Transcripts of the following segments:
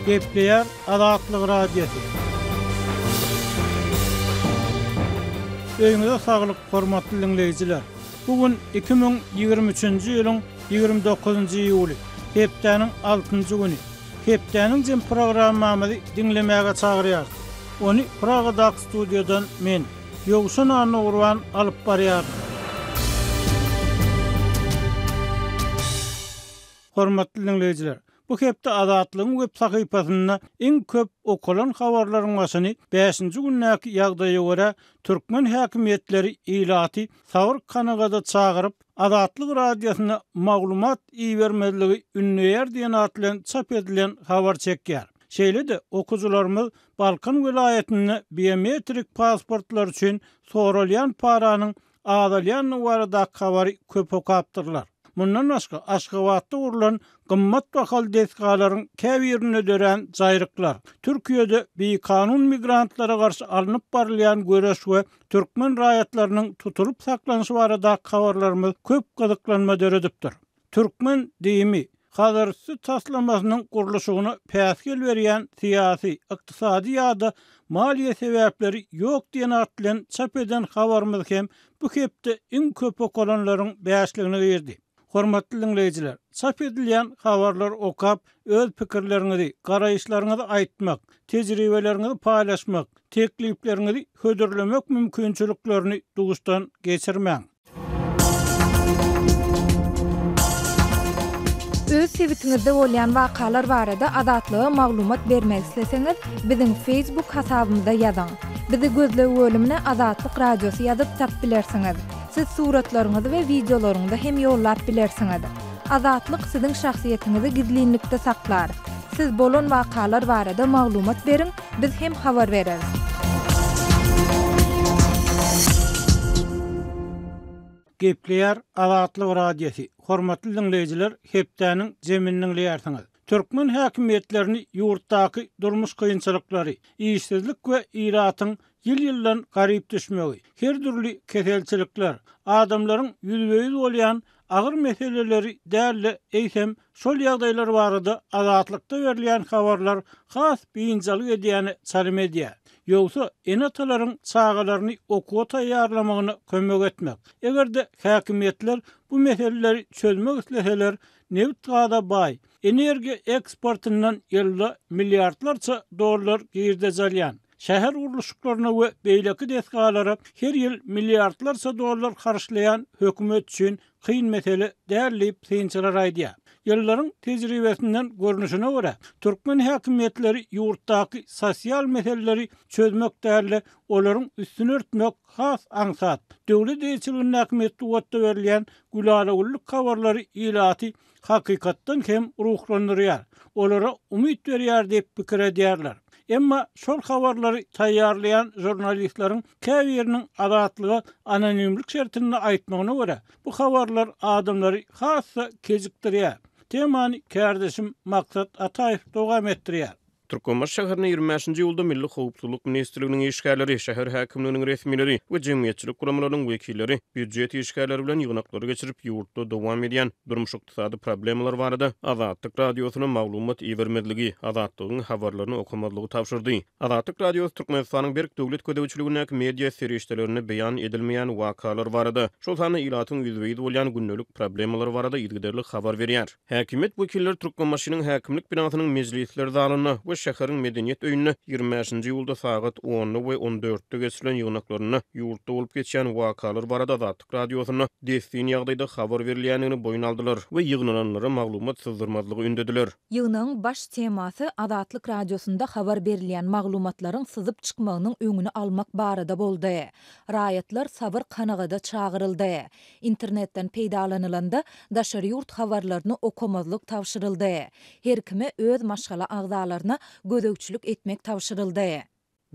Gepleýär Azatlyk Radiosy. Öýüňize saglyk, hormatly diňleýjiler! Bu gün 2023-nji ýylyň 29-njy iýuly, hepdäniň altynjy güni. Hepdäniň jem programmamyzy diňlemäge çagyrýarys. Ony Pragadaky studiýadan men, Ýowşan Annagurban alyp barýaryn. Hormatly diňleýjiler, bu hepde Azatlygyň web sahypasynda iň köp okalan habarlaryň başyny bäşinji gündäki ýagdaýa görä, türkmen häkimiýetleri ilaty sabyr-kanagada çagyryp, Azatlyk Radiosyna maglumat ibermezligi ündeýär diýen at bilen çap edilen habar çekýär. Şeýle-de, okyjylarymyz Balkan welaýatynda biometrik pasportlar üçin soralýan paranyň azalýandygy baradaky habary köp okapdyrlar. Mundan başga, Aşgabatda gurlan gymmat bahaly desgalaryň käbirinde dörän jaýryklar, Türkiýede bikanun migrantlara garşy alnyp barylýan göreş we türkmen raýatlarynyň tutulyp saklanyşy baradaky habarlarymyz köp gyzyklanma döredipdir. Türkmen DIM-i Hazarüsti taslamasynyň gurluşygyna päsgel berýän syýasy, ykdysady ýa-da maliýe sebäpleri ýok diýen at bilen çap eden habarymyz hem bu hepde iň köp okalanlaryň bäşligine girdi. Hormatly diňleýjiler, çap edilýän habarlary okap, öz pikirleriňizi, garaýyşlaryňyzy aýtmak, tejribeleriňizi paýlaşmak, teklipleriňizi hödürlemek mümkinçiliklerini duşdan geçirmäň. Öz sebitiňizde bolýan wakalar barada Azatlyga maglumat bermek isleseňiz, biziň Facebook hasabymyza ýazyň. Bizi gözleg bölümine Azatlyk Radiosy ýazyp tap bilersiňiz. Siz suratlaryňyzy we wideolaryňyzy hem ýollap bilersiňiz. Azatlyk siziň şahsyýetiňizi gizlinlikde saklar. Siz bolan wakalar barada maglumat beriň, biz hem habar bereris. Gepleýär Azatlyk Radiosy, Hormatly diňleýjiler, hepdäniň jemini diňleýärsiňiz. Türkmen häkimiýetlerini ýurtdaky durmuş kynçylyklary, işsizlik we ilatyň ýyl-ýyldan garyp düşmegi, her dürli keselçilikler, adamlaryň ýüzbe-ýüz bolýan agyr meseleleri däl-de, eýsem, şol ýagdaýlar barada Azatlykda berilýän habarlar has biynjalyk edýäne çalym edýär. Ýogsa, ene-atalaryň çagalaryny okuwa taýýarlamagyna kömek etmek, eger-de häkimiýetler bu meseleleri çözmek isleseler, nebit-gaza baý, energiýa eksportyndan ýylda milliardlarça dollar girdeji alýan, şäher gurluşyklaryna we beýleki desgalara her ýyl milliardlarça dollar harçlaýan hökümet üçin kyn mesele däl diýip, synçylar aýdýar. Ýyllaryň tejribesinden görnüşine görä, türkmen häkimiýetleri ýurtdaky sosial meseleleri çözmek däl-de, olaryň üstüni örtmek has aňsat. Döwlet eýeçiligindäki metbugatda berilýän gülala-güllük habarlary ilaty hakykatdan hem ruhlandyrýar, olara umyt berýär diýip pikir edýärler. Emma şol habarlary taýýarlaýan žurnalistleriň käbiriniň Azatlyga anonimlik şertinde aýtmagyna görä, bu habarlar adamlary has-da kejikdirýär. Temany kärdeşim Maksat Ataýew dowam etdirýär. Türkmenbaşy şäherinde 25-nji iýulda Milli howpsuzlyk ministrliginiň işgärleri, şäher häkimliginiň resmileri we jemgyýetçilik guramalarynyň wekilleri býujet işgärleri bilen ýygnaklary geçirip, ýurtda dowam edýän durmuş-ykdysady problemalar barada Azatlyk Radiosyna maglumat ibermezligi, Azatlygyň habarlaryny okamazlygy tabşyrdy. Azatlyk Radiosy Türkmenistanyň berk döwlet gözegçiligindäki media serişdelerinde beýan edilmeýän wakalar barada, şol sanda ilatyň ýüzbe-ýüz bolýan gündelik problemalary barada yzygiderli habar berýär. Häkimiýet wekilleri Türkmenbaşynyň häkimlik binasynyň mejlisler zalynda we şäheriň Medeniýet öýünde 25-nji iýulda sagat onda we on dörtde geçirilen ýygnaklarynda ýurtda bolup geçýän wakalar barada Azatlyk Radiosyna dessin ýagdaýda habar berilýändigini boýun aldylar we ýygnananlara maglumat syzdyrmazlygy ündediler. Ýygnagyň baş temasy Azatlyk Radiosynda habar berilýän maglumatlaryň syzyp çykmagynyň öňüni almak barada boldy. Raýatlar sabyr-kanagada çagyryldy. Internetden peýdalanylanda daşary ýurt habarlaryny okamazlyk tabşyryldy. Her kime öz maşgala agzalaryna gözegçilik etmek tabşyryldy.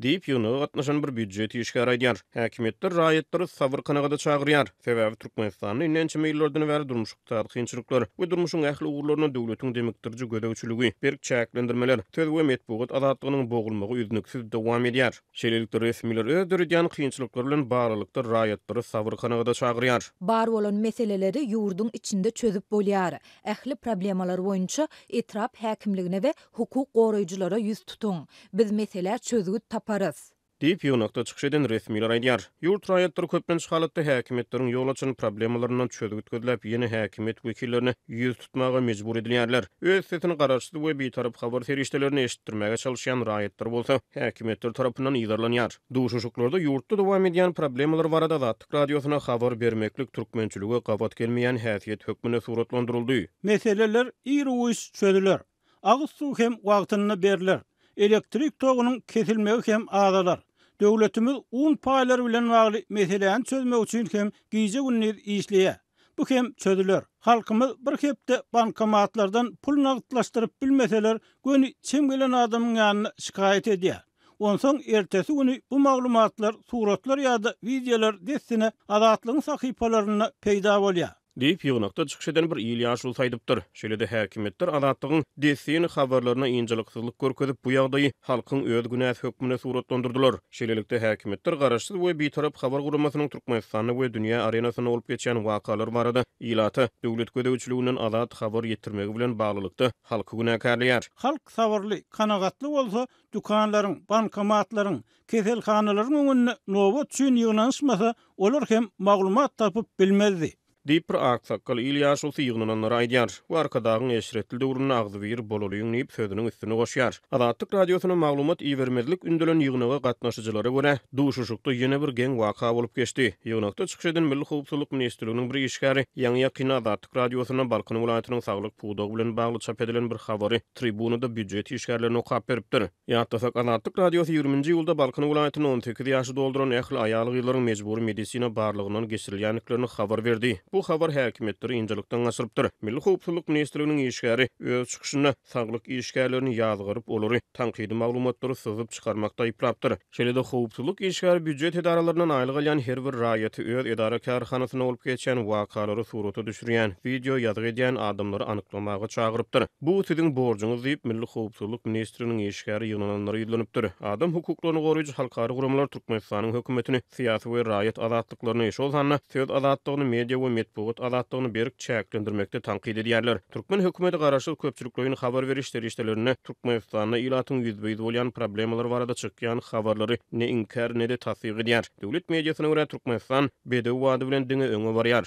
Diýip, ýygnaga gatnaşan bir býujet işgäri aýdýar. Häkimiýetler raýatlary sabyr-kanagata çagyrýar. Sebäbi Türkmenistanda indi ençeme ýyllardan bäri durmuş-ykdysady kynçylyklar we durmuşyň ähli ugurlaryna döwletiň demikdiriji gözegçiligi, berk çäklendirmeler, söz we metbugat azatlygynyň bogulmagy üznüksiz dowam edýär. Şeýlelikde, resmiler öz döredýän kynçylyklary bilen baglylykda raýatlary sabyr-kanagata çagyrýar. Bar bolan meseleleri ýurduň içinde çözüp bolýar. Ähli problemalar boýunça etrap häkimligine we hukuk goraýjylara ýüz tutuň. Biz meselä çözgüt taparys. Diýip, ýygnakda çykyş eden resmiler aýdýar. Ýurt raýatlary köplenç halatda häkimiýetleriň ýol açan problemalaryndan çözgüt gözläp, ýene häkimiýet wekillerine ýüz tutmaga mejbur edilýärler. Öz sesini garaşsyz we bitarap habar serişdelerine eşitdirmäge çalyşýan raýatlar bolsa, häkimiýetler tarapyndan yzarlanýar. Duşuşyklarda ýurtda dowam edýän problemalar barada Azatlyk Radiosyna habar bermeklik türkmençilige gabat gelmeýän häsiýet hökmünde suratlandyryldy. Meseleler ir-u-giç çözüler. Agyz suw hem wagtynda berler. Elektrik togunyň kesilmegi hem azalar. Döwletimiz un paýlary bilen bagly meseläni çözmek üçin hem gije-gündiz işleýär. Bu hem çözüler. Halkymyz bir hepde bankomatlardan pul nagtlaşdyryp bilmeseler, göni çem gelen adamyň ýanyna şikaýat edýär. Onsoň ertesi güni bu maglumatlar, suratlar ýa-da wideolar dessine Azatlygyň sahypalarynda peýda bolýar. Diýip, ýygnakda çykyş eden bir il ýaşulusy aýdypdyr. Şeýle-de häkimiýetler Azatlygyň dessin habarlaryna ynjalyksyzlyk görkezip, bu ýagdaýy halkyň öz günäsi hökmünde suratlandyrdylar. Şeýlelikde, häkimiýetler garaşsyz we bitarap habar guramasynyň Türkmenistanda we dünýä arenasynda bolup geçýän wakalar barada ilata döwlet gözegçiliginden azat habar ýetirmegi bilen baglylykda halky günäkärleýär. Halk sabyrly, kanagatly bolsa, dükanlaryň, bankomatlaryň, keselhanalaryň öňünde nobat üçin ýygnanyşmasa, olar hem maglumat tapyp bilmezdi. Diýip, bir aksakgal il ýaşulusy ýygnananlara aýdýar we Arkadagyň eşretli döwründe agzybir bolalyň diýip, sözüniň üstüne goşýar. Azatlyk Radiosyna maglumat ibermezlik ündelen ýygnaga gatnaşyjylara görä, duşuşykda ýene bir geň waka bolup geçdi. Ýygnakda çykyş eden Milli howpsuzlyk ministrliginiň bir işgäri ýaňy-ýakynda Azatlyk Radiosynda Balkan welaýatynyň saglyk pudagy bilen bagly çap edilen bir habary tribunada býujet işgärlerine okap beripdir. Ýatlasak, Azatlyk Radiosy ýigriminji iýulda Balkan welaýatynda 18 ýaşy dolduran ähli aýal-gyzlaryň mejbury medisina barlagyndan geçirilýändiklerini habar berdi. Bu habar häkimiýetleri ynjalykdan gaçyrypdyr. Milli howpsuzlyk ministrliginiň işgäri öz çykyşynda saglyk işgärlerini ýazgaryp, olary tankydy maglumatlary syzyp çykarmakda aýyplapdyr. Şeýle-de, howpsuzlyk işgäri býujet edaralaryndan aýlyk alýan her bir raýaty öz edara-kärhanasynda bolup geçýän wakalary surata düşürýän, wideo ýazgy edýän adamlary anyklamaga çagyrypdyr. Bu siziň borjuňyz diýip, Milli howpsuzlyk ministrliginiň işgäri ýygnananlara ýüzlenipdir. Adam hukuklaryny goraýjy halkara guramalar Türkmenistanyň hökümetini syýasy we raýat azatlyklaryny, şol sanda söz azatlygyny, media we metbugat azatlygyny berk çäklendirmekde tankyt edýärler. Türkmen hökümeti garaşsyz köpçülikleýin habar beriş serişdelerinde Türkmenistanda ilatyň ýüzbe-ýüz bolýan problemalary barada çykýan habarlary ne inkär, ne-de tassyk edýär. Döwlet mediasyna görä, Türkmenistan bedew bady bilen diňe öňe barýar.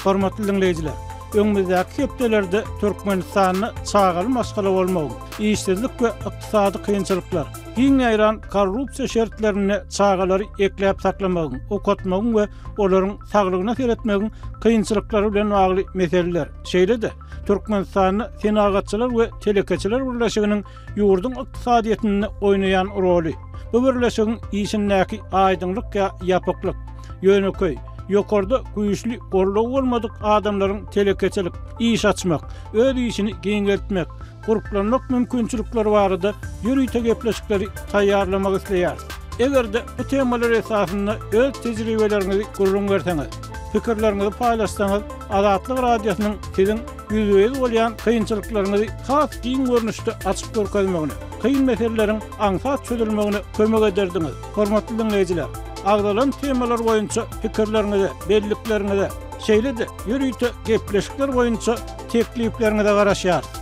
Hormatly diňleýjiler, öňümizdäki hepdelerde Türkmenistanda çagaly maşgala bolmagyň, işsizlik we ykdysady kynçylyklar, giň ýaýran korrupsiýa şertlerinde çagalary ekläp saklamagyň, okatmagyň we olaryň saglygyna seretmegiň kynçylyklary bilen bagly meseleler, şeýle-de Türkmenistanda Senagatçylar we telekeçiler birleşiginiň ýurduň ykdysadyýetinde oýnaýan roly, bu birleşigiň işindäki aýdyňlyk ýa ýapyklyk, ýönekeý, ýokarda güýçli goldaw bolmadyk adamlaryň telekeçilik, iş açmak, öz işini giňeltmek, gurplanmak mümkinçilikleri barada ýörite gepleşikleri taýýarlamak isleýäris. Eger-de bu temalar esasynda öz tejribeleriňizi gürrüň berseňiz, pikirleriňizi paýlaşsaňyz, Azatlyk Radiosynyň siziň ýüzbe-ýüz bolýan kynçylyklaryňyzy has giň görnüşde açyp görkezmegine, kyn meseleleriň aňsat çözülmegine kömek ederdiňiz. Hormatly diňleýjiler, agzalan temalar boýunça pikirleriňize, bellikleriňize, şeýle-de ýörite gepleşikler boýunça teklipleriňize garaşýarys.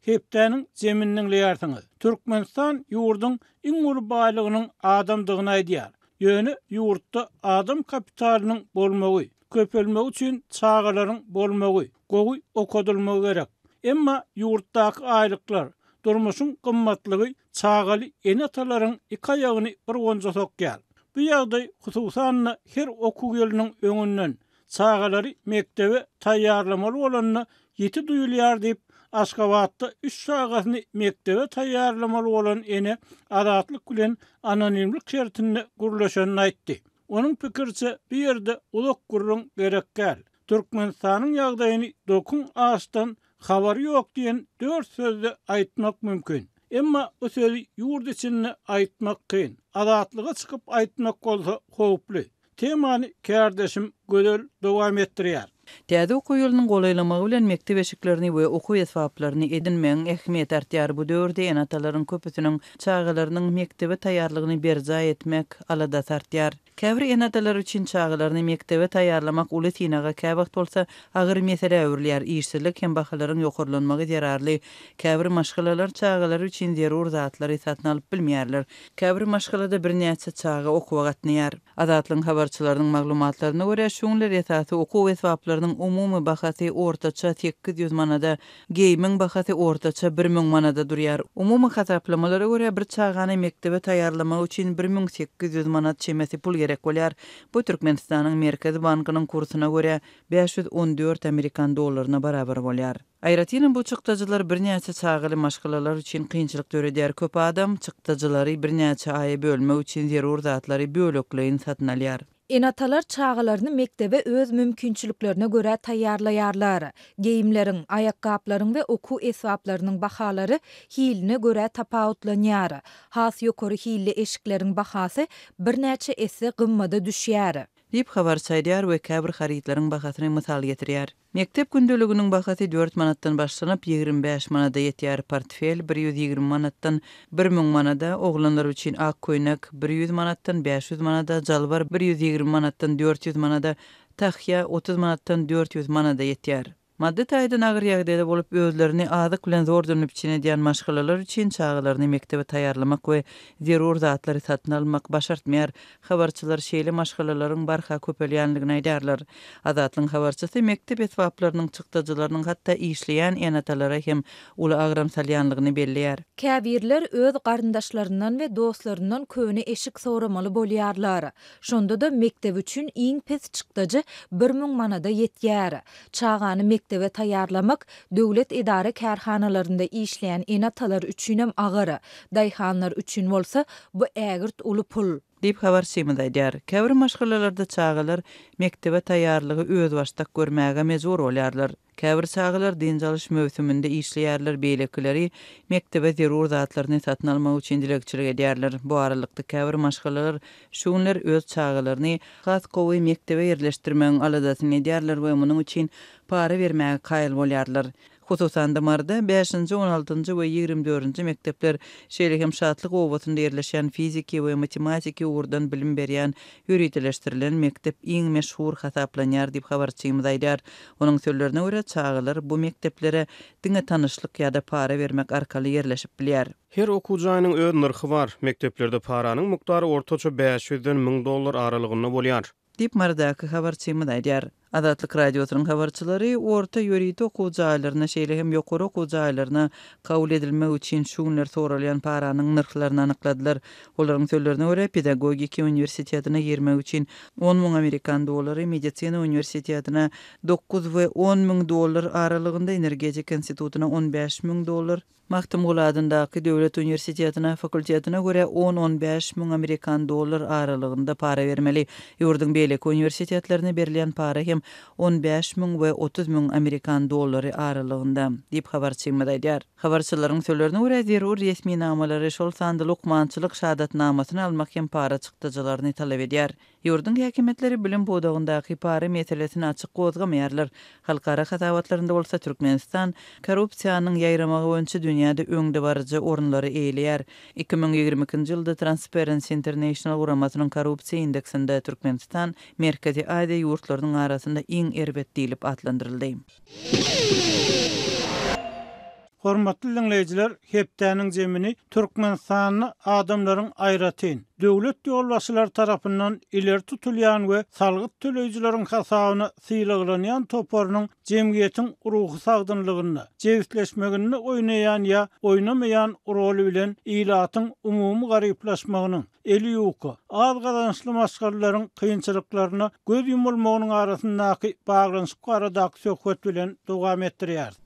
Hepdäniň jemini diňleýärsiňiz. Türkmenistan ýurduň iň uly baýlygynyň adamdygyny aýdýar. Ýöne ýurtda adam kapitalynyň bolmagy, köpelmegi üçin çagalaryň bolmagy, gowy okadylmagy gerek. Emma ýurtdaky aýlyklar, durmuşyň gymmatlygy çagaly ene-atalaryň iki aýagyny bir gonja sokýar. Bu ýagdaý hususan-da her okuw ýylynyň öňünden, çagalary mekdebe taýýarlamaly bolanda ýiti duýulýar diýip, Aşgabatda üç çagasyny mekdebe taýýarlamaly bolan ene Azatlyk bilen anonimlik şertinde gürleşenini aýtdy. Onuň pikiriçe, bu ýerde uzak gürrüň gerek däl. Türkmenistanyň ýagdaýyny dokuň açdan habary ýok diýen dört sözde aýtmak mümkin. Emma bu sözi ýurt içinde aýtmak kyn. Azatlyga çykyp aýtmak bolsa howply. Temany kärdeşim Gözel dowam etdirýär. Täze okuw ýylynyň golaýlamagy bilen mekdep eşiklerini we okuw esbaplaryny edinmegiň ähmiýeti artýar. Bu döwürde ene-atalaryň köpüsiniň çagalarynyň mekdebe taýýarlygyny berjaý etmek aladasy artýar. Käbir ene-atalar üçin çagalaryny mekdebe taýýarlamak uly synaga, käwagt bolsa agyr meselä öwrülýär. Işsizlik hem bahalaryň ýokarlanmagy zerarly käbir maşgalalar çagalary üçin zerur zatlary satyn alyp bilmeýärler. Käbir maşgalada birnäçe çaga okuwa gatnaýar. Azatlygyň habarçylarynyň maglumatlaryna görä, şu günler esasy okuw esbaplarynyň umumy bahasy ortaça 800 manada, geýimiň bahasy ortaça 1000 manada durýar. Umumy hasaplamalara görä, bir çagany mekdebe taýýarlamak üçin 1800 manat çemesi pul gerek bolýar. Bu Türkmenistanyň Merkezi bankynyň kursuna görä, 514 amerikan dollaryna barabar bolýar. Aýratynam bu çykdajylar birnäçe çagaly maşgalalar üçin kynçylyk döredýär. Köp adam çykdajylary birnäçe aýa bölmek üçin zerur zatlary bölekleýin satyn alýar. Ene-atalar çagalaryny mekdebe öz mümkinçiliklerine görä taýýarlaýarlar. Geýimleriň, aýakgaplaryň we okuw esbaplarynyň bahalary hiline görä tapawutlanýar. Has ýokary hilli eşikleriň bahasy birnäçe esse gymmada düşýär. Diýip, habarçy aýdýar we käbir harytlaryň bahasyny mysal getirýär. Mekdep gündeliginiň bahasy dört manatdan başlanyp, 25 manada ýetýär, portfel bir 120 manatdan 1000 manada, oglanlar üçin ak köýnek bir ýüz manatdan 500 manada, jalbar bir 120 manatdan 400 manada, tahýa 30 manatdan 400 manada ýetýär. Maddy taýdan agyr ýagdaýda bolup, özlerini azyk bilen zordan üpjün edýän maşgalalar üçin çagalaryny mekdebe taýýarlamak we zerur zatlary satyn almak başartmaýar. Habarçylar şeýle maşgalalaryň barha köpelýändigini aýdýarlar. Azatlygyň habarçysy mekdep esbaplarynyň çykdajylarynyň hatda işleýän ene-atalara hem uly agram salýanlygyny belleýär. Käbirler öz garyndaşlaryndan we dostlaryndan köne eşik soramaly bolýarlar. Şonda-da mekdep üçin iň pes çykdajy 1000 manada ýetýär. Çagany mekdebe taýýarlamak döwlet edara-kärhanalarynda işleýän ene-atalar üçinem agyr. Daýhanlar üçin bolsa bu ägirt uly pul. Diýip, habarçymyz aýdýar. Käbir maşgalalarda çagalar mekdebe taýýarlygy özbaşdak görmäge mejbur bolýarlar. Käbir çagalar dynç alyş möwsüminde işleýärler, beýlekileri mekdebe zerur zatlaryny satyn almak üçin dilegçilik edýärler. Bu aralykda, käbir maşgalalar şu günler öz çagalaryny has gowy mekdebe ýerleşdirmegiň aladasyny edýärler we munuň üçin para bermäge kaýyl bolýarlar. Hususan-da, Maryda bäşinji, on altynjy we 20 dördünji mekdepler, şeýle hem Şatlyk obasynda ýerleşýän fiziki we matematiki ugurdan bilim berýän ýöriteleşdirilen mekdep iň meşhur hasaplanýar diýip, habarçymyz aýdýar. Onuň sözlerine görä, çagalar bu mekdeplere diňe tanyşlyk ýa-da para bermek arkaly ýerleşip bilýär. Her okuw jaýynyň öz nyrhy bar. Mekdeplerde paranyň mukdary ortaça bäş ýüzden 1000 dollar aralygynda bolýar. Diýip, Marydaky habarçymyz aýdýar. Azatlyk Radiosynyň habarçylary orta ýörite okuw jaýlaryna, şeýle hem ýokary okuw jaýlaryna kabul edilmek üçin şu günler soralýan paranyň nyrhlaryny anykladylar. Olaryň sözlerine görä, pedagogiki uniwersitetine girmek üçin 10 müň amerikan dollary, medisina uniwersitetine dokuz we on müň dollar aralygynda, energetika institutyna 15 müň dollar, Magtymguly adyndaky döwlet uniwersitetine fakultetine görä on-on bäş müň amerikan dollar aralygynda para bermeli. Ýurduň beýleki uniwersitetlerine berilýän para hem on bäş müň we 30 müň amerikan dollary aralygynda, diýip habarçymyz aýdýar. Habarçylaryň sözlerine görä, zerur resminamalary, şol sanda lukmançylyk şahadatnamasyny almak hem para çykdajylaryny talap edýär. Ýurduň häkimiýetleri bilim pudagyndaky para meselesini açyk gozgamaýarlar. Halkara hasabatlarynda bolsa Türkmenistan korrupsiýanyň ýaýramagy boýunça dünýäde öňdebaryjy orunlary eýeleýär. 2022-nji ýylda Transparency International guramasynyň korrupsiýa indeksinde Türkmenistan Merkezi Aziýa ýurtlarynyň arasynda iň erbet diýlip atlandyryldy. Hormatly diňleýjiler, hepdäniň zemini Türkmenistanda adamlaryň aýratyn, döwlet ýolbaşçylary tarapyndan ileri tutulýan we salgyt töleýjileriň hasabyna sylaglanýan toparynyň jemgyýetiň ruhy sagdynlygynda, jebisleşmeginde oýnaýan ýa oýnamaýan roly bilen ilatyň umumy garyplaşmagynyň, eli ýuka, az gazançly maşgalalaryň kynçylyklaryna göz ýumulmagynyň arasyndaky baglanyşyk baradaky söhbet bilen dowam etdirýäris.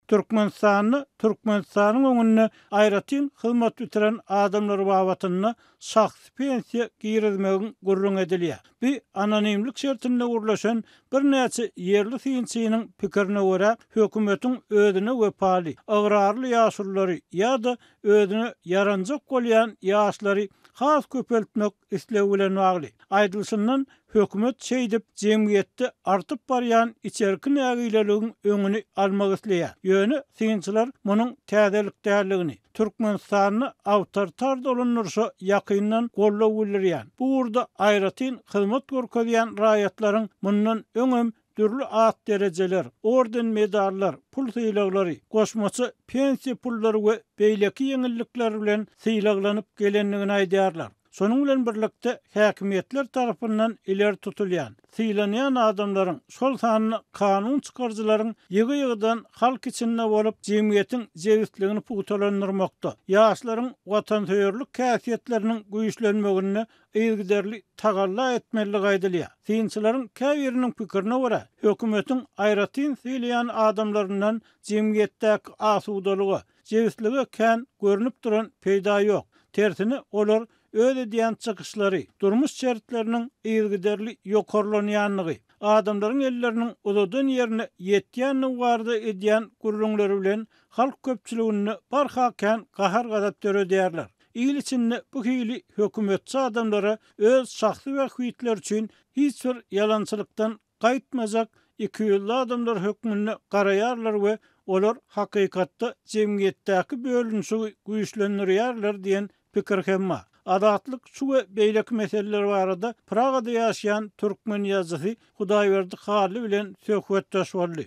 Türkmenistanda Türkmenistanyň öňünde aýratyn hyzmat bitiren adamlar babatynda şahsy pensiýa girizmegiň gürrüňi edilýär. Bu anonimlik şertinde gürleşen birnäçe ýerli synçynyň pikirine görä, hökümetiň özüne wepaly, ygrarly ýaşululary ýa-da özüne ýaranjak bolýan ýaşlary has köpeltmek islegi bilen bagly. Aýdylyşyndan, hökümet şeýdip, jemgyýetde artyp barýan içerki nägileligiň öňüni almak isleýär. Ýöne synçylar munuň täzelik däldigini, Türkmenistanda awtoritar dolandyryşa ýakyndan goldaw bildirýän, bu ugurda aýratyn hyzmat görkezýän raýatlaryň mundan öňem dürli at-derejeler, orden-medallar, pul sylaglary, goşmaça pensiýa pullary we beýleki ýeňillikler bilen sylaglanyp gelendigini aýdýarlar. Şonuň bilen birlikde, häkimiýetler tarapyndan ileri tutulýan, sylanýan adamlaryň, şol sanda kanun çykaryjylaryň ýygy-ýygydan halk içinde bolup, jemgyýetiň jebisligini pugtalandyrmakda, ýaşlaryň watansöýerlik häsiýetleriniň güýçlenmeginde yzygiderli tagalla etmelidigi aýdylýar. Synçylaryň käbiriniň pikirine görä, hökümetiň aýratyn sylaýan adamlaryndan jemgyýetdäki asudalyga, jebislige kän görnüp duran peýda ýok. Tersine, olar öz edýän çykyşlary, durmuş şertleriniň yzygiderli ýokarlanýandygy, adamlaryň elleriniň uzadan ýerine ýetýändigi barada edýän gürrüňleri bilen halk köpçüliginde barha kän gahar-gazap döredýärler. Il içinde bu hili hökümetçi adamlara öz şahsy bähbitleri üçin hiç bir ýalançylykdan gaýtmajak ikiýüzli adamlar hökmünde garaýarlar we olar hakykatda jemgyýetdäki bölünişigi güýçlendirýärler diýen pikir hem bar. Azatlyk şu we beýleki meseleler barada Pragada ýaşaýan türkmen ýazyjysy Hudaýberdi Hally bilen söhbetdeş boldy.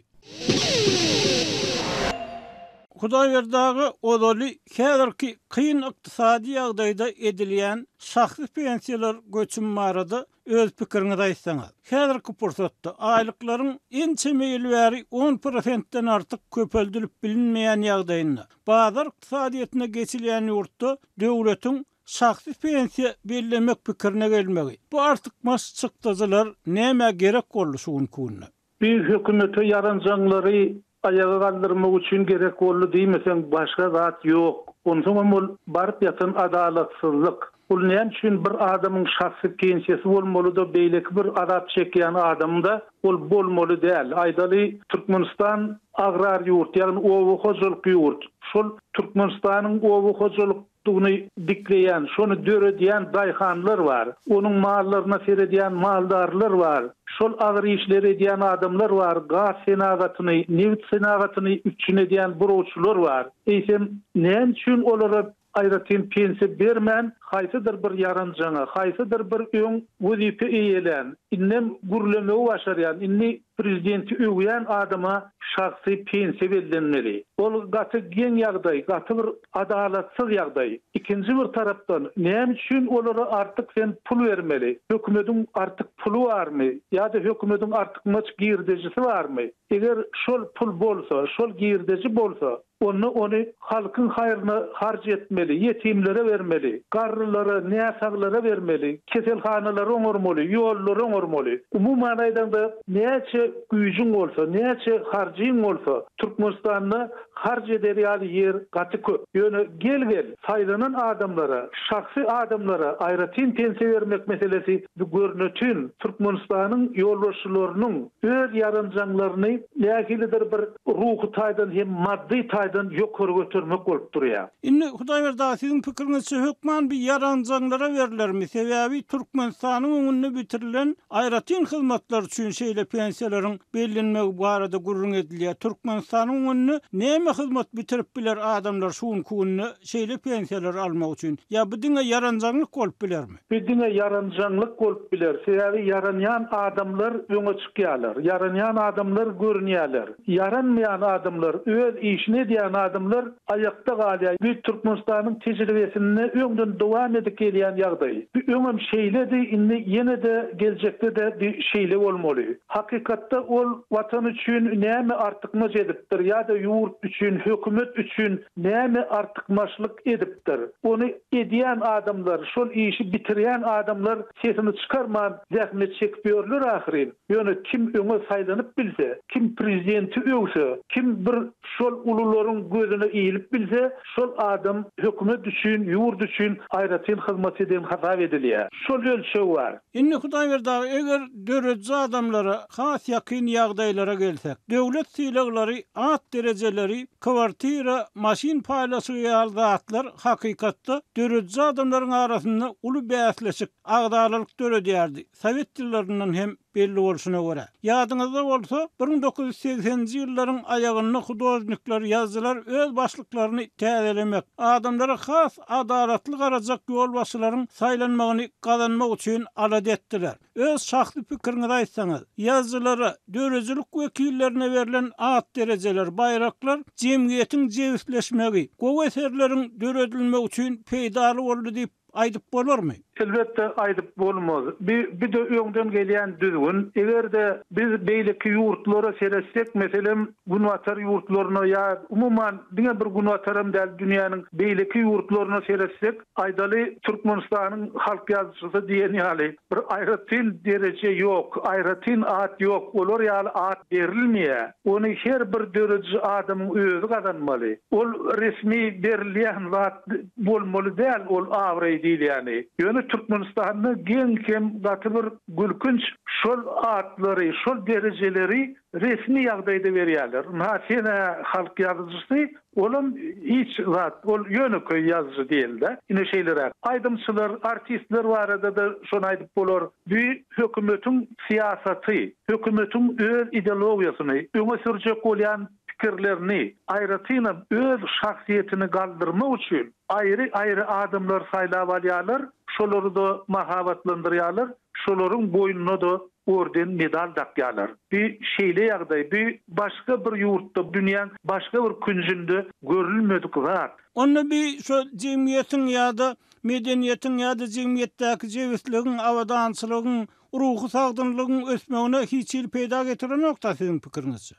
Hudaýberdi aga ozaly häzirki kyn ykdysady ýagdaýda edilýän şahsy pensiýalar göçümi barada Öz pikiriňizi aýtsaňyz. Häzirki pursatda aýlyklaryň ençeme ýyl bäri on prosentden artyk köpeldilip bilinmeýän ýagdaýynda, bazar ykdysadyýetine geçilýän ýurtda döwletiň şahsy pensiýa bellemek pikirine gelmegi, bu artykmaç çykdajylar nämä gerek boldy şu günki günde? Bir hökümete ýaranjaňlary aýaga galdyrmak üçin gerek boldy diýmeseň başga zat ýok. Onsoňam ol baryp ýatan adalatsyzlyk. Ol näme üçin bir adamyň şahsy pensiýasy bolmalyda beýleki bir azap çekýän adamda ol bolmaly däl. Aýdaly Türkmenistan agrar ýurt ýagny oba hojalyk ýurt. Şol Türkmenistanyň oba hojalyk Dugyny dikleýän, şony döredýän daýhanlar bar. Onuň mallaryna seredýän maldarlar bar. Şol agyr işleri edýän adamlar bar, gaz senagatyny, nebit senagatyny üpjün edýän burawçylar bar. Eýsem, näme üçin olara aýratyn pensiýa bermän, haýsydyr bir ýaranjaňa, haýsydyr bir öň wezipe eýelän, indem gürlemegi başarýan, indi prezidenti öwýän adama şahsy pensiýa bellenmeli? Ol gaty geň ýagdaý, gaty bir Adalatsyz ýagdaý. Ikinji bir tarapdan, näme üçin olara artyk sen pul bermeli? Hökümediň artyk puly barmy? Ýa-da hökümediň artykmaç girdejisi barmy? Eger şol pul bolsa, şol girdeji bolsa, onda ony halkyň haýryna harç etmeli, ýetimlere bermeli, garrylara, näsaglara bermeli, keselhanalary oňarmaly, ýollary oňarmaly. Umuman aýdaňda, näçe güýjüň bolsa, näçe harjyň bolsa, Türkmenistanda Harç eder ýaly ýer gaty köp. Ýöne gel-gel, saýlanan adamlara, şahsy adamlara aýratyn pensiýa bermek meselesi bu görnetin Türkmenistanyň ýolbaşçylarynyň öz ýaranjaňlaryny nähilidir bir ruhy taýdan hem maddy taýdan ýokary götermek bolup durýar. Indi Hudaýberdi aga siziň pikiriňizçe hökman bir ýaranjaňlara berlermi? Sebäbi Türkmenistanyň öňünde bitirilen Aýratyn hyzmatlar üçin şeýle pensiýalaryň bellenmegi barada gürrüň edilýär. Türkmenistanyň öňünde näme hyzmat bitirip biler adamlar şu günki günde şeýle pensiýalary almak üçin? Ýa bu diňe ýaranjaňlyk bolup bilermi? Bu diňe ýaranjaňlyk bolup biler. Sebäbi ýaranýan adamlar öňe çykýarlar. Ýaranýan adamlar görünýärler. Ýaranmaýan adamlar, öz işini edýän adamlar aýakda galýar. Bu Türkmenistanyň tejribesinde öňden dowam edip gelýän ýagdaý. Bu öňem şeýledi, indi ýene-de geljekde-de bu şeýle bolmaly. Hakykatda ol Watan üçin näme artykmaç edipdir ýa-da ýurt. üçin, hökümet üçin näme artykmaçlyk edipdir? Ony edýän adamlar, şol işi bitirýän adamlar sesini çykarman zähmet çekip ýörler ahyryn. Ýöne kim öňe saýlanyp bilse, kim prezidenti öwse, kim bir şol ulularyň gözüne ilip bilse, şol adam hökümet üçin, ýurt üçin aýratyn hyzmat eden hasap edilýär. Şol ölçeg bar. Indi Hudaýberdi aga, eger dörediji adamlara has ýakyn ýagdaýlara gelsek, döwlet sylaglary, at derejeleri, kwartira, maşyn paýlaşygy ýaly zatlar hakykatda dörediji adamlaryň arasynda uly bäsleşik, agzalalyk döredýärdi, sowet ýyllaryndan hem belli bolşuna görä. Ýadyňyzda bolsa, 1980-nji ýyllaryň aýagynda hudožnikler, ýazyjylar öz başlyklaryny täzelemek, adamlara has adalatly garajak ýolbaşçylaryň saýlanmagyny gazanmak üçin alada etdiler. Öz şahsy pikiriňizi aýtsaňyz, ýazyjylara, döredijilik wekillerine berlen at-derejeler, baýraklar jemgyýetiň jebisleşmegi, gowy eserleriň döredilmegi üçin peýdaly boldy diýip aýdyp bolarmy? Elbetde, aýdyp bolmaz. Bi, bi-de öňden gelýän düzgün. Eger-de biz beýleki ýurtlara seretsek, meselem, Günbatar ýurtlaryna ýa umuman diňe bir Günbataram däl, dünýäniň beýleki ýurtlaryna seretsek, aýdaly, Türkmenistanyň halk ýazyjysy diýen ýaly bir aýratyn dereje ýok, aýratyn at ýok, olar ýaly at berilmeýär. Ony her bir dörediji adamyň özi gazanmaly. Ol resmi berilýän zat bolmaly däl ol abraý diýilýäni. Ýöne Türkmenistanda geň hem gaty bir gülkünç şol atlary, şol derejeleri resmi ýagdaýda berýärler. Ynha sen-ä halk ýazyjysy, olam hiç zat, ol ýönekeý ýazyjy diýeli-dä. Ine şeýleräk. Aýdymçylar, artistler barada-da şony aýdyp bolar. Bu hökümetiň syýasaty, hökümetiň öz ideologiýasyny, öňe sürjek bolýan pikirlerini, aýratynam öz şahsyýetini galdyrmak üçin aýry-aýry adamlary saýlap alýarlar, şolary-da mahabatlandyrýarlar, şolaryň boýnuna-da orden, medal dakýarlar. Bu şeýle ýagdaý, bu başga bir ýurtda, dünýäň başga bir künjünde görülmedik zat. Onda bi şo jemgyýetiň ýa-da medeniýetiň ýa-da jemgyýetdäki jebisligiň, abadançylygyň, ruhy sagdynlygyň ösmegine hiç hili peýda getirenok-da siziň pikiriňizçe?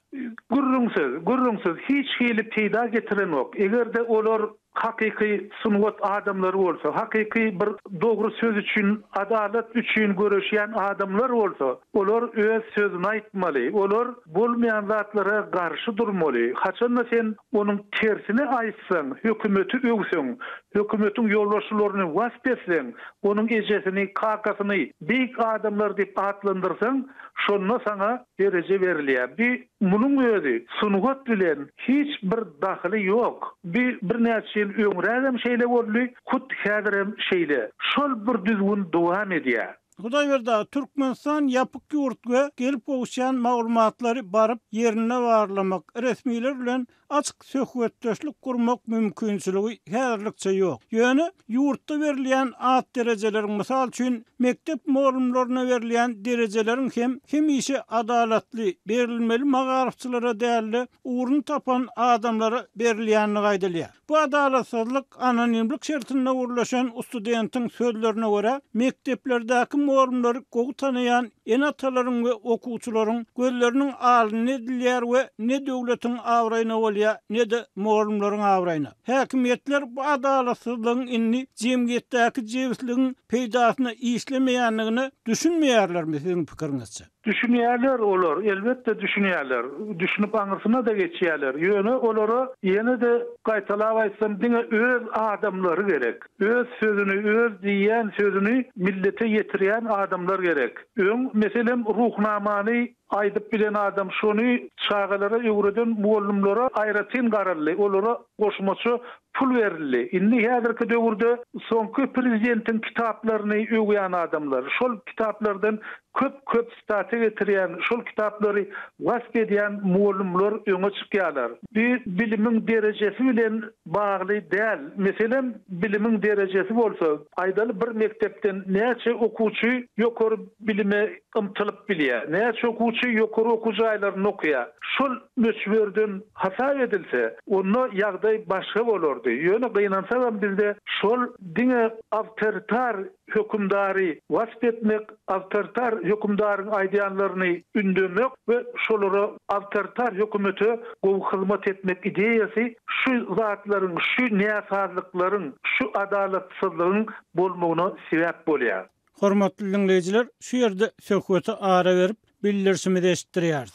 Gürrüňsiz, gürrüňsiz, hiç hili peýda getirenok. Eger-de olar hakyky sungat adamlary bolsa, hakyky bir dogry söz üçin, adalat üçin göreşýän adamlar bolsa, olar öz sözüni aýtmaly, olar bolmaýan zatlara garşy durmaly. Haçan-da sen onuň tersini aýtsaň, hökümeti öwseň, hökümetiň ýolbaşçylaryny wasp etseň, onuň ejesini, kakasyny beýik adamlar diýip atlandyrsaň, şonda saňa dereje berilýär. Bi munuň özi sungat bilen hiç bir dahyly ýok. Bi birnäçe ýyl öňrägem şeýle boldy, hut häzirem şeýle. Şol bir düzgün dowam edýär. Hudaýberdi aga, Türkmenistan ýapyk ýurt we gelip gowuşýan maglumatlary baryp ýerinde barlamak, resmiler bilen açyk söhbetdeşlik gurmak mümkinçiligi häzirlikçe ýok. Ýöne ýurtda berilýän at derejeleriň, mysal üçin, mekdep mugallymlaryna berilýän derejeleriň hem hemişe adalatly berilmeli magaryfçylara däl-de, ugruny tapan adamlara berilýändigi aýdylýar. Bu adalatsyzlyk anonimlik şertinde gürleşen studentiň sözlerine görä, mekdeplerdäki mugallymlary gowy tanaýan ene-atalaryň we okuwçylaryň gözleriniň alnynda edilýär we ne döwletiň abraýyna bolýar, ne-de mugallymlaryň abraýyna. Häkimiýetler bu adalatsyzlygyň indi jemgyýetdäki jebisligiň peýdasyna işlemeýändigine düşünmeýärlermi siziň pikiriňizçe? Düşünýärler olar, elbetde düşünýärler. Düşünip aňyrsyna-da geçýärler. Ýöne olara ýene-de gaýtalap aýtsam diňe öz adamlary gerek. Öz sözüni, öz diýýän sözüni millete ýetirýän adamlar gerek. Öň, meselem, Ruhnamany aýdyp bilen adam şony çagalara öwreden mugallymlara aýratyn garaldy, olara goşmaça pul berildi. Indi häzirki döwürde soňky prezidentiň kitaplaryny öwýän adamlar, şol kitaplardan köp-köp sitata getirýän, şol kitaplary wasp edýän mugallymlar öňe çykýarlar. Bu bilimiň derejesi bilen bagly däl. Meselem, bilimiň derejesi bolsa, aýdaly bir mekdepden näçe okuwçy ýokary bilime ymtylyp bilýär, näçe okuwçy. okuwçy ýokary okuw jaýlarynda okaýar. Şol möçberden hasap edilse, onda ýagdaý başga bolardy. Ýöne gynansagam bizde şol diňe awtoritar hökümdary wasp etmek, awtoritar hökümdaryň aýdýanlaryny ündemek we şolara awtoritar hökümete gowy hyzmat etmek ideýasy şu zatlaryň, şu näsazlyklaryň, şu adalatsyzlygyň bolmagyna sebäp bolýar. Hormatly diňleýjiler, şu ýerde söhbete ara berip, bildirişimizi eşitdirýäris.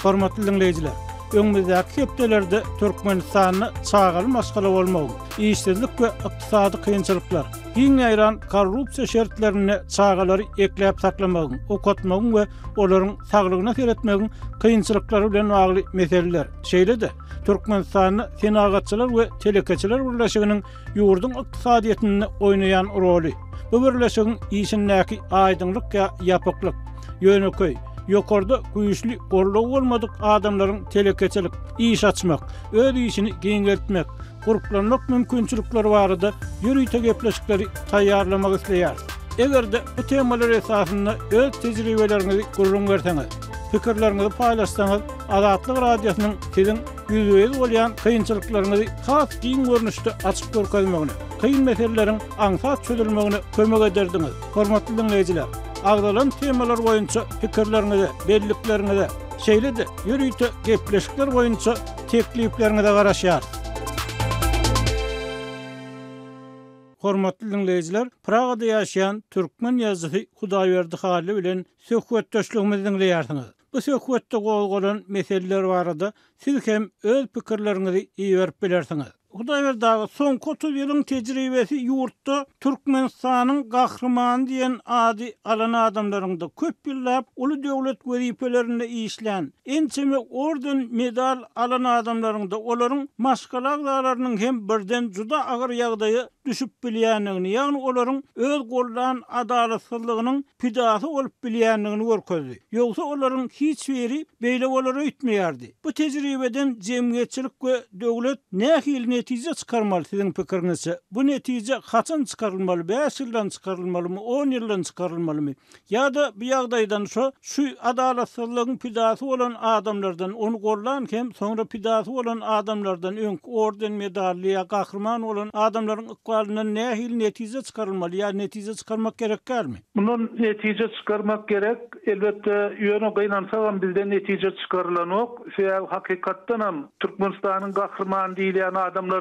Hormatly diňleýjiler, öňümizdäki hepdelerde Türkmenistanda çagaly maşgala bolmagyň, işsizlik we ykdysady kynçylyklar, giň ýaýran korrupsiýa şertlerinde çagalary ekläp saklamagyň, okatmagyň we olaryň saglygyna seretmegiň kynçylyklary bilen bagly meseleler, şeýle-de Türkmenistanda Senagatçylar we telekeçiler birleşiginiň ýurduň ykdysadyýetinde oýnaýan roly, bu birleşigiň işindäki aýdyňlyk ýa ýapyklyk, ýönekeý, ýokarda güýçli goldaw bolmadyk adamlaryň telekeçilik, iş açmak, öz işini giňeltmek, gurplanmak mümkinçilikleri barada ýörite gepleşikleri taýýarlamak isleýäris. Eger-de bu temalar esasynda öz tejribeleriňizi gürrüň berseňiz, pikirleriňizi paýlaşsaňyz, Azatlyk Radiosynyň siziň ýüzbe-ýüz bolýan kynçylyklaryňyzy has giň görnüşde açyp görkezmegine, kyn meseleleriň aňsat çözülmegine kömek ederdiňiz. Hormatly diňleýjiler, agzalan temalar boýunça pikirleriňize, bellikleriňize, şeýle-de ýörite gepleşikler boýunça teklipleriňize garaşýarys. Hormatly diňleýjiler, Pragada ýaşaýan türkmen ýazyjysy Hudaýberdi Hally bilen söhbetdeşligimizi diňleýärsiňiz. Bu söhbetde gozgalan meseleler barada siz hem öz pikirleriňizi iberip bilersiňiz. Hudaýberdi aga, soňky 30 ýylyň tejribesi ýurtda Türkmenistanyň Gahrymany diýen ady alan adamlaryň-da, köp ýyllap uly döwlet wezipelerinde işlän, ençeme orden, medal alan adamlaryň-da, olaryň maşgala agzalarynyň hem birden juda agyr ýagdaýa düşüp bilýändigini, ýagny olaryň öz goldan adalatsyzlygynyň pidasy bolup bilýändigini görkezdi. Ýogsa olaryň hiç biri beýle bolar öýtmeýärdi. Bu tejribeden jemgyýetçilik we döwlet nähili netije çykarmaly siziň pikiriňizçe? Bu netije haçan çykarylmaly, bäş ýyldan çykarylmalymy, on ýyldan çykarylmalymy? Ýa-da bu ýagdaýdan şo şu adalatsyzlygyň pidasy bolan adamlardan, ony gollan hem soňra pidasy bolan adamlardan, öňki orden-medally ýa gahryman bolan adamlaryň ykbalyndan nähili netije çykarylmaly ýa netije çykarmak gerek dälmi? Mundan netije çykarmak gerek, elbetde, ýöne gynansagam bizde netije çykarylanok, sebäbi hakykatdanam Türkmenistanyň gahrymany diýilýän adamlardan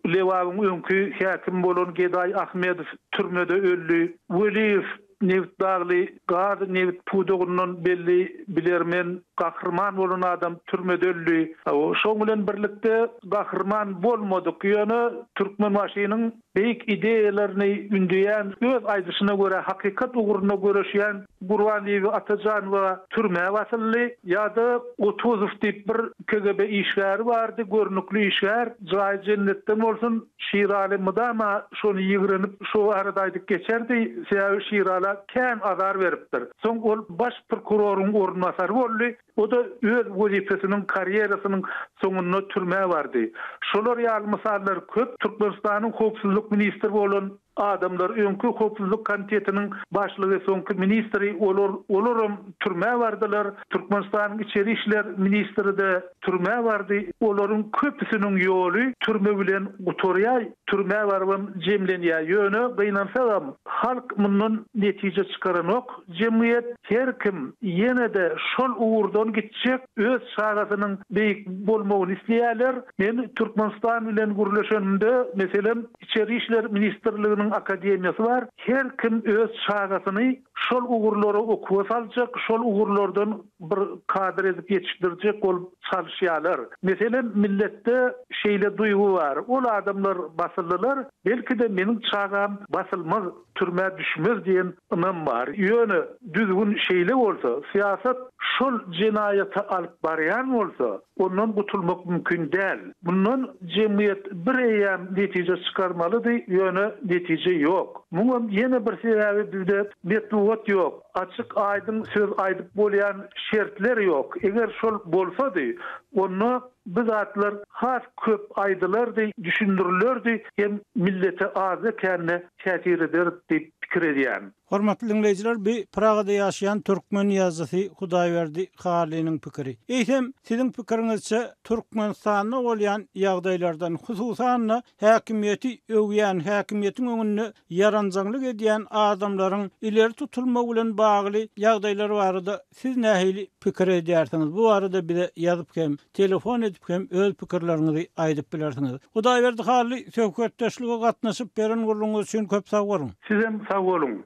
Lebabyň öňki häkimi bolan Gedaý Ahmedow türmede öldi, Weliýew nebit dagly gaz nebit pudagyndan belli bilermen gahryman bolan adam türmede öldi. Şoň bilen birlikde gahryman bolmadyk, ýöne Türkmenbaşynyň beýik ideýalaryny ündeýän, öz aýdyşyna görä hakykat ugrunda göreşýän Gurbanbibi Atajanowa türmä basyldy. Ýa-da Otuzow diýip bir KGB işgäri bardy, görnükli işgär, jaýy jennetden bolsun, Şiraly mydama şony ýigrenip, şo barada aýdyp geçerdi, sebäbi Şirala kän azar beripdir. Soň ol baş prokuroryň orunbasary boldy, o-da öz wezipesiniň, karýerasynyň soňunda türmä bardy. Şolar ýaly mysallar köp. Türkmenistanyň howpsuzlyk ministri bolan adamlar, öňki howpsuzlyk komitetiniň başlygy, soňky ministri, olar, olaram türmä bardylar. Türkmenistanyň içeri işler ministri-de türmä bardy. Olaryň köpüsiniň ýoly türme bilen gutarýar, türmä barybam jemlenýär. Ýöne, gynansagam, halk mundan netije çykaranok. Jemgyýet her kim ýene-de şol ugurdan gitjek, öz çagasynyň beýik bolmagyny isleýärler. Men Türkmenistan bilen gürleşenimde, meselem, Içeri işler ministrliginiň akademiýasy bar. Her kim öz çagasyny şol ugurlara okuwa saljak, şol ugurlardan bir kadr edip ýetişdirjek bolup çalyşýarlar. Meselem, milletde şeýle duýgy bar, ol adamlar basyldylar, belki-de meniň çagam basylmaz, türmä düşmez diýen ynam bar. Ýöne düzgün şeýle bolsa, syýasat şol jenaýata alyp barýan bolsa, ondan gutulmak mümkin däl. Mundan jemgyýet bir eýýäm netije çykarmalydy, ýöne netije ýok. Muňam ýene bir sebäbi bizde metbugat ýok, açyk-aýdyň söz aýdyp bolýan şertler ýok. Eger şol bolsady, onda. bu zatlar has köp aýdylardy, düşündirilerdi hem millete azda-kände täsir ederdi diýip pikir edýän. Hormatly diňleýjiler bi Pragada ýaşaýan türkmen ýazyjysy Hudaýberdi Hallynyň pikiri. Eýsem, siziň pikiriňizçe Türkmenistanda bolýan ýagdaýlardan, hususan-da häkimiýeti öwýän, häkimiýetiň öňünde ýaranjaňlyk edýän adamlaryň ileri tutulmagy bilen bagly ýagdaýlar barada siz nähili pikir edýärsiňiz? Bu barada bize ýazyp hem, telefon edip hem öz pikirleriňizi aýdyp bilersiňiz. Hudaýberdi Hally söhbetdeşlige gatnaşyp beren gürrüňiňiz üçin köp sag boluň. Sizem sag boluň.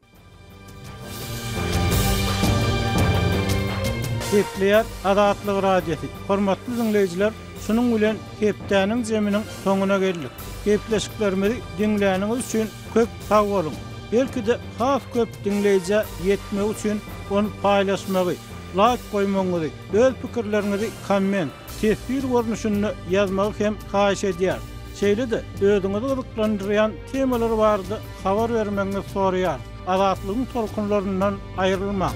Gepleýär Azatlyk Radiosy. Hormatly diňleýjiler, şunuň bilen hepdäniň jeminiň soňuna geldik. Gepleşiklerimizi diňläniňiz üçin köp sag boluň. Belki-de has köp diňleýjä ýetmegi üçin ony paýlaşmagy, laýk goýmagyňyzy, öz pikirleriňizi komment, teswir görnüşinde ýazmagy hem haýyş edýäris. Şeýle-de özüňizi gyzyklandyrýan temalar barada habar bermegiňizi soraýarys. Azatlygyň tolkunlaryndan aýrylmaň!